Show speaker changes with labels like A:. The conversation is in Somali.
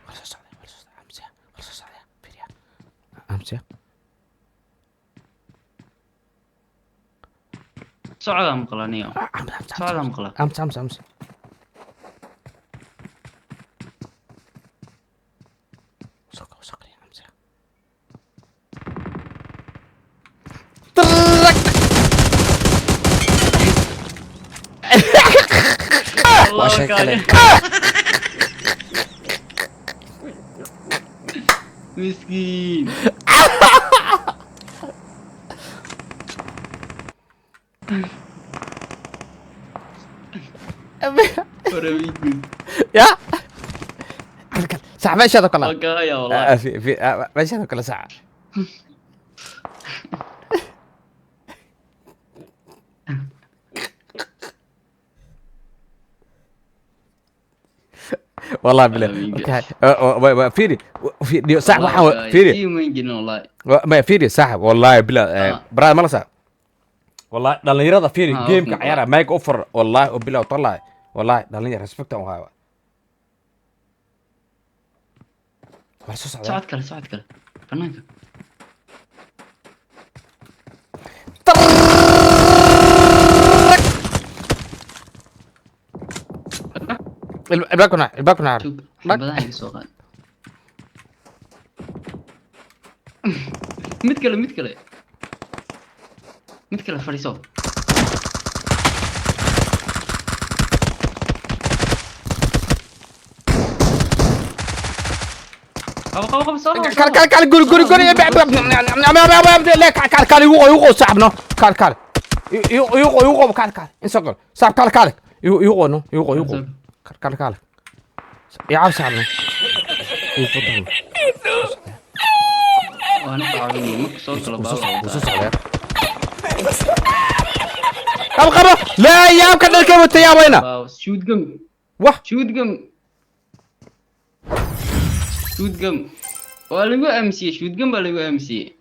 A: Waa la soo socdaa, waa la soo socdaa. Amsiya, waa la soo socdaa. Fiiriya, amsiya.
B: Socdaa maqla niyo.
A: Amsi, amsi.
B: Socdaa maqla.
A: Amsi, amsi, amsi. Soo gal, soo gal, amsiya. Waa shay kale.
B: Miskiin. Warabiin.
A: Ya kal kal sax meeshaada kala.
B: Waa wallahi.
A: في meeshaada kala sax. والله بالله. Okay, fiiri, fiiri sax, waxaan fiiri.
B: Sii weyn gelin wallahi.
A: Ma fiiri sax, wallahi billah. Brother, mala sax, wallahi dhalinyarada fiiri gameka ciyaara mic offer, wallahi oo billah tallahi, wallahi dhalinyar respect aan u hayo. Waa soo socdaa.
B: Socod kale, socod kale. Banaanka.
A: Albaabkuna, albaabkuna.
B: Tug. Xabadaha iga soo qaad. Mid kale, mid kale. Mid kale fadhiiso. Qabo, qabo, qabo, soo qabo.
A: Kal kal kal, guri guri guri, لا kal kal, igu igu saaxibno, kal kal igu igu igu, kal kal insa qol saaxib, kal kal igu igu, no, igu igu, kal kal kal, yaa saaxibno igu fudan.
B: Waan ku caawinaya marka soo galo.
A: Soo
B: baa.
A: Socdaa. Qabo, qabo, laa yaabka dharka wata yaabayna.
B: Shoot gum.
A: Wah.
B: Shoot gum. Shoot gum. Waa lagu aamusiyey, shoot gum baa lagu aamusiyey.